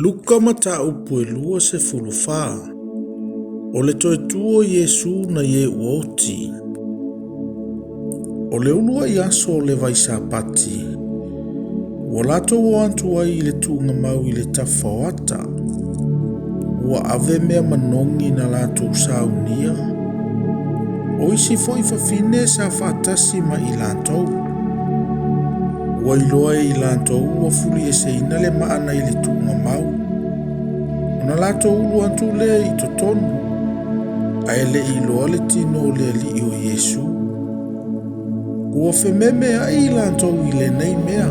Luka mataupu e 24. O le toe tu o Iesu nai e ua oti. O le uluai aso o le Vaisapati, ua latou o atu ai i le tuugamau i le tafa o ata. Ua ave mea manogi na latou saunia. O isi foi fafine sa faatasi ma i latou. Ua iloa e i latou ua fulieseina le maana i le tuugamau. Ona latou ulu atu lea i totonu, ae le i iloa le tino o le Alii o Iesu. Ua fememeai i latou i lenei mea.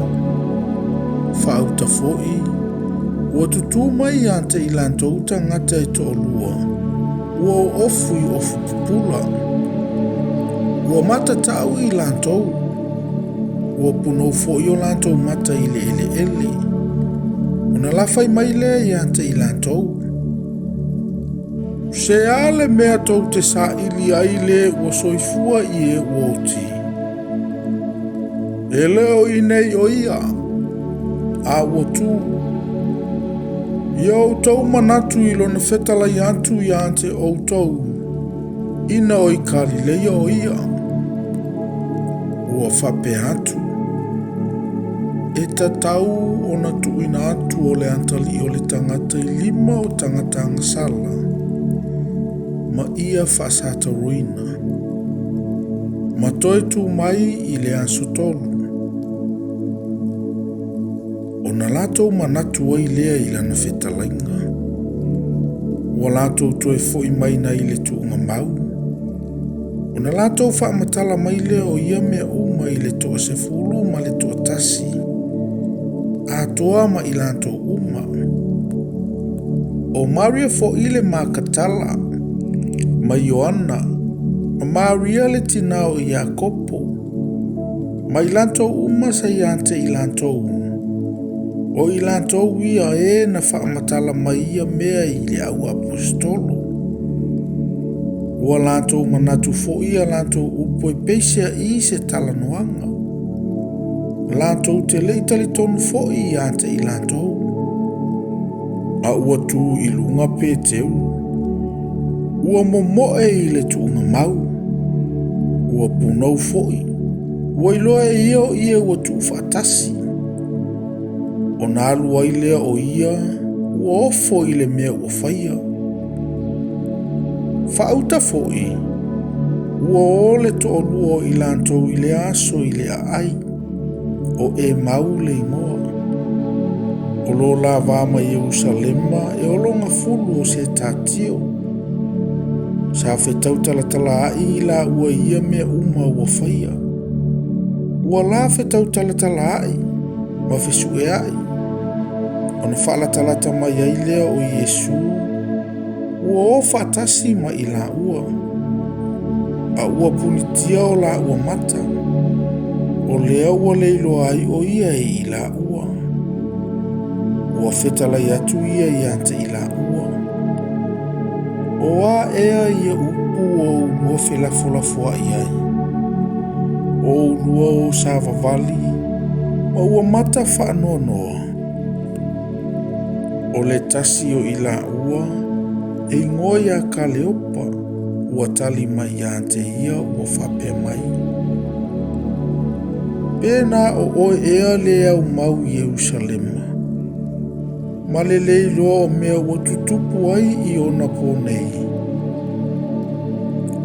Faauta foi, ua tutū mai ia te i latou tagata e toalua, ua oofu i ofu pupula. Ua matatau i latou, ua punou foi o latou mata i le eleele. Ona lafai mai lea ia te i latou. Se a le mea tou te saili ai le ua soifua i e ua oti? E le o i inei o ia, a ua tu. Ia outou manatu i lona fetalai atu ia te outou, ina o i Kalileia o ia. Ua faapea atu, e tatau ona tuuina atu o le atalii o le tagata i lima o tagata agasala, ma ia faasataroina, ma toe tu mai i le aso tolu. Ona latou manatu ai lea i lana fetalaiga. Ua latou toe foi mai nai le tuugamau. Ona latou faamatala mai lea o ia mea uma i le 10 ma le 1, atoa ma i latou uma. O Maria foi le Makatala, ma Ioana, ma Maria le tina o Iakopo, ma i latou uma sa ia te i latou. O i latou ia e na faamatala mai ia mea i le au aposetolo. Ua latou manatu foi ia latou upu e peiseai se talanoaga. Latou te le i talitonu foi ia te i latou. A ua tu i luga Peteru. Ua momoe i le tuugamau. Ua punou foi. Ua iloa e ia o ia ua tuufaatasi. Ona alu ai lea o ia, ua ofo i le mea ua faia. Faauta foi, ua o le toalua o i latou i le aso i le aai, o Emau le igoa. O lo lava ma Ierusalema e ologafulu o se tatio. Sa fetau talatala ai i la ua ia mea uma ua faia. Ua la fetau talatala ai, ma fesu'e ai. Ona faalatalata mai ai lea o Iesu, ua o faatasi ma i laua. A ua punitia o laua mata, o lea ua le iloa ai o ia e i laua. Ua fetalai atu ia ia te i laua. O a ea ia upu o ulua felafolafoai ai. O ulua o savavali, ma ua mata faanoanoa. O le tasi o i laua, e igoa ia Kaleopa, ua tali mai ia te ia ua faapea mai. Pe na o oe ea le au mau i Ierusalema, ma le le iloa o mea ua tutupu ai i ona pō nei.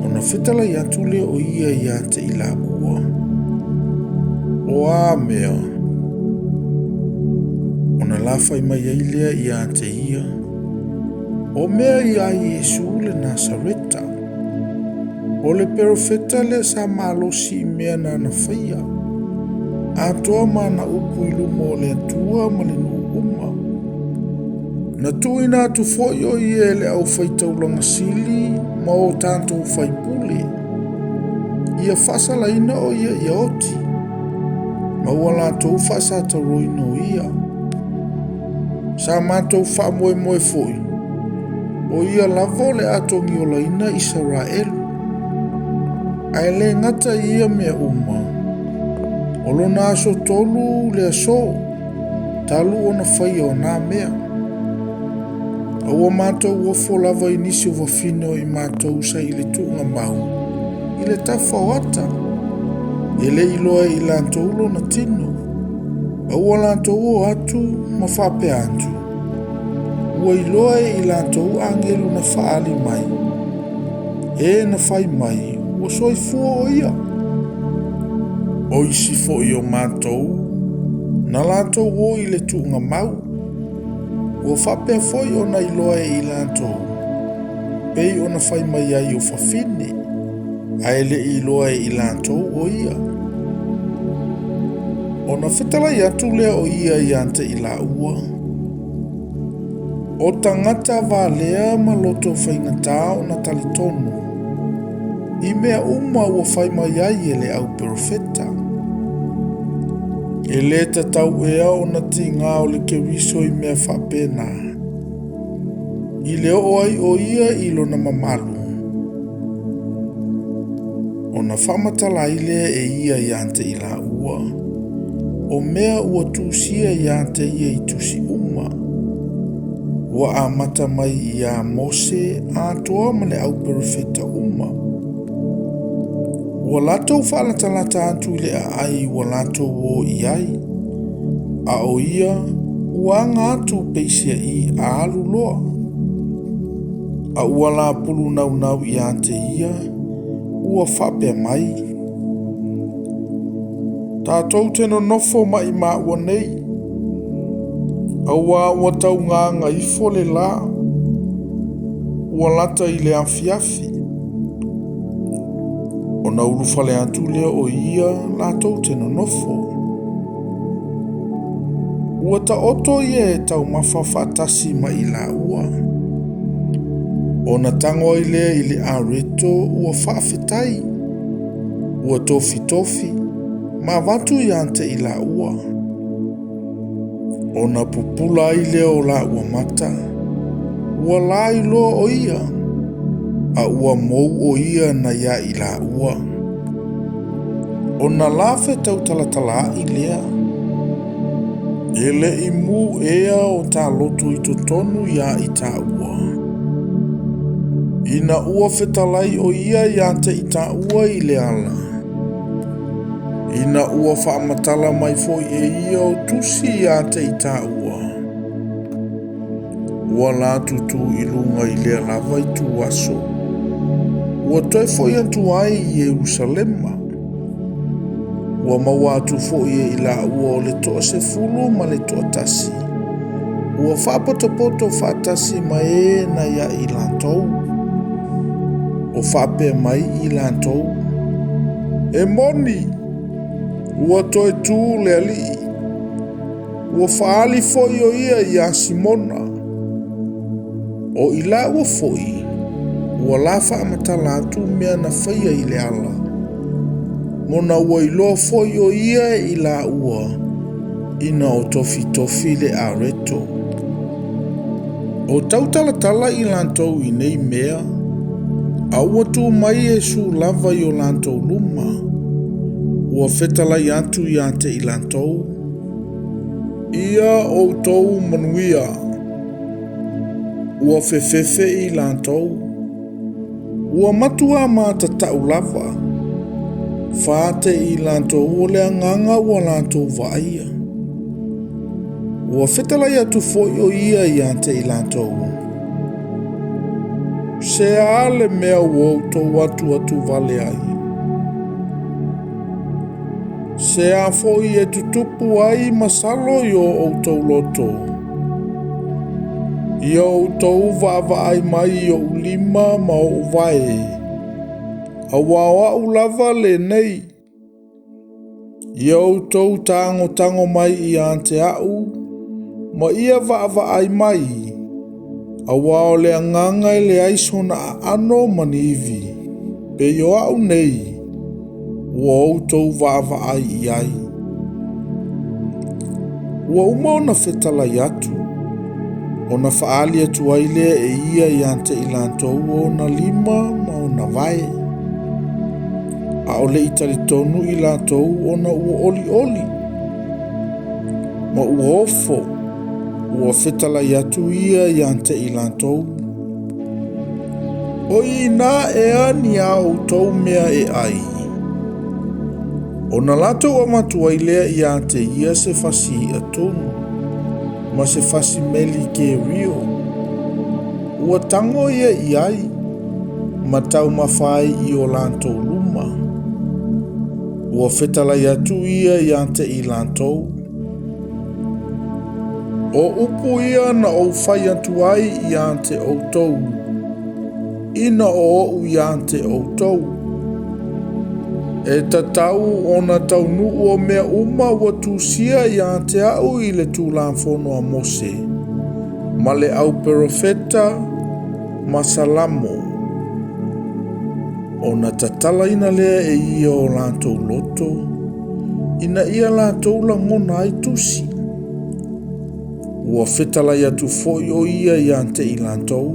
Ona fetalai atu lea o ia ia te i laua. O a mea. Ona lafai mai ai lea ia te ia. O mea ia Iesu le Nasareta. O le perofeta lea sa malosi i mea na na faia. Atoa ma na upu i luma o le Atua ma le nuu uma. Na tuuina atu foi o ia e le aufaitaulaga sili ma o tatou faipule. Ia faasalaina o ia ia oti. Ma ua latou faasataroina o ia. Sa matou faamoemoe foi, o ia lava o le a togiolaina Isaraelu. Ae le gata i ia mea uma, o lona aso tolu le aso, talu ona faia o nā mea. A ua matou ofo lava i nisi o fafine o i matou sa i le tuugamau i le tafa o ata, e le i iloa e i latou lona tino. A ua latou o atu ma faapea atu, ua iloa e i latou agelu na faaali mai, e na fai mai, ua soifua o ia. O isi foi o matou, na latou o i le tuugamau, ua faapea foi ona iloa e i latou, pei ona fai mai ai o fafine, ae le i iloa e i latou o ia. Ona fetalai atu lea o ia ia te i laua, o tagata valea ma loto faigata ona talitonu, i mea uma ua fai mai ai e le au perofeta. E le tatau ea ona tiga o le Keriso i mea faapena, i le oo ai o ia i lona mamalu. Ona faamatala ai lea e ia ia te i laua, o mea ua tusia ia te ia i tusi uma, ua amata mai ia Mose atoa ma le au perofeta uma. Ua latou faalatalata atu i le aai ua latou o i ai, a o ia ua aga atu peisia'i a alu loa. A ua lapulu naunau ia te ia, ua faapea mai, tatou te nonofo ma i maua nei, auā ua taugaga ifo le lā, ua lata i le afiafi. Ona ulufale atu lea o ia latou te nonofo. Ua taoto ia e taumafa faatasi ma i laua. Ona tago ai lea i le areto ua faafetai, ua tofitofi, ma avatu ia te i laua. Ona pupula ai lea o laua mata, ua lailoa o ia, a ua mou o ia na ia i laua. Ona lafe tautalatalaai lea, e le i mu ea o tā loto i totonu ia i tāua. Ina ua fetalai o ia ia te i tāua i le ala. Ina ua faamatala mai foi e ia o tusi ia te i tāua. Ua la tutu i luga i lea lava i tuaso. Ua toe foi atu ai i Ierusalema. Ua maua atu foi e i laua o le 10 ma le 1. Ua faapotopoto faatasi ma e na ia i latou. O faapea mai i latou, e moni, ua toe tū le alii. Ua faali foi o ia ia Simona. O i laua foi, ua la faamatala atu mea na faia i le ala. Mona ua iloa foi o ia e i laua, ina o tofitofi le areto. O tautalatala i latou i nei mea, a ua tu mai Iesu lava i o latou luma, ua fetalai atu ia te i latou, ia outou manuia, ua fefefe i latou, ua matua matatau lava, fate i latou o le agaga ua latou vaaia. Ua fetalai atu foi o ia ia te i latou. Se a le mea ua outou atu atu vale ai. Se a foi e tutupu ai masalo i o outou loto. Ia outou vaavaai mai i ou lima ma ou vae. Auā o au lava lenei. Ia outou tagotago mai ia te au, ma ia vaavaai mai, auā o le agaga e leai sona aano ma ni ivi, pei o au nei, ua outou vaavaai i ai. Ua uma ona fetalai atu, ona faali atu ai lea e ia ia te i latou ona lima ma ona vae. A o le i talitonu i latou ona ua olioli, ma ua ofo. Ua fetalai atu ia ia te i latou, O i ina ea ni a outou mea e ai? Ona latou avatu ai lea ia te ia se fasi i'a tunu, ma se fasi meli kerio. Ua tago ia i ai, ma taumafa ai i o latou luma. Ua fetalai atu ia ia te i latou, O upu ia na ou fai atu ai ia te outou, ina o oʻu ia te outou. E tatau ona taunuu o mea uma ua tusia ia te au i le Tulafono a Mose, ma le auperofeta ma Salamo. Ona tatalaina lea e ia o latou loto, ina ia latou lagona ai tusi. Ua fetalai atu foi o ia ia te i latou.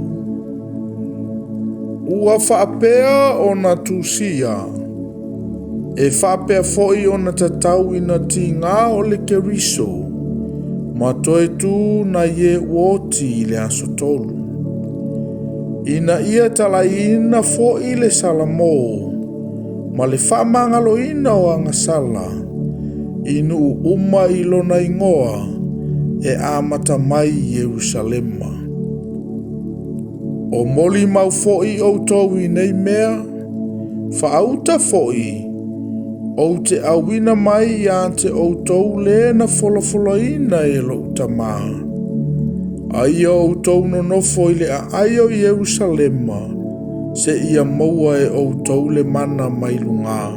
Ua faapea ona tusia, e faapea foi ona tatau ina tiga o le Keriso, ma toe tu nai e ua oti i le aso tolu. Ina ia talaiina foi le Salamo ma le faamagaloina o agasala i nuu uma i lona igoa e amata mai i Ierusalema. O molimau foi outou i nei mea, faauta foi, ou te auina mai ia te outou le na folafolaina e lou Tama. A ia outou nonofo i le aai o Ierusalema, seia maua e outou le mana mai luga.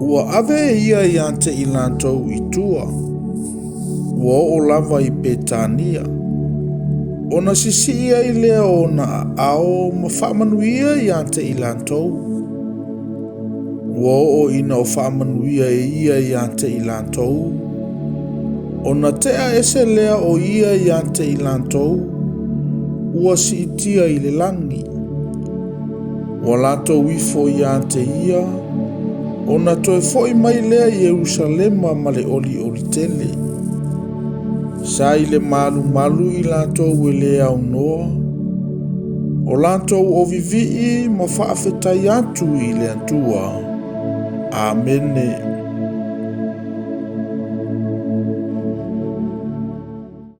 Ua ave e ia ia te i latou i tua, ua oo lava i Petania. Ona sisii ai lea o ona aao ma faamanuia ia te i latou. Ua oo ina o faamanuia e ia ia te i latou, ona tea ese lea o ia ia te i latou, ua siitia i le lagi. Ua latou ifo ia te ia, ona toe foi mai lea i Ierusalema ma le olioli tele. Sa i le malumalu i latou e le aunoa, o latou o vivii ma faafetai atu i le Atua. Amene.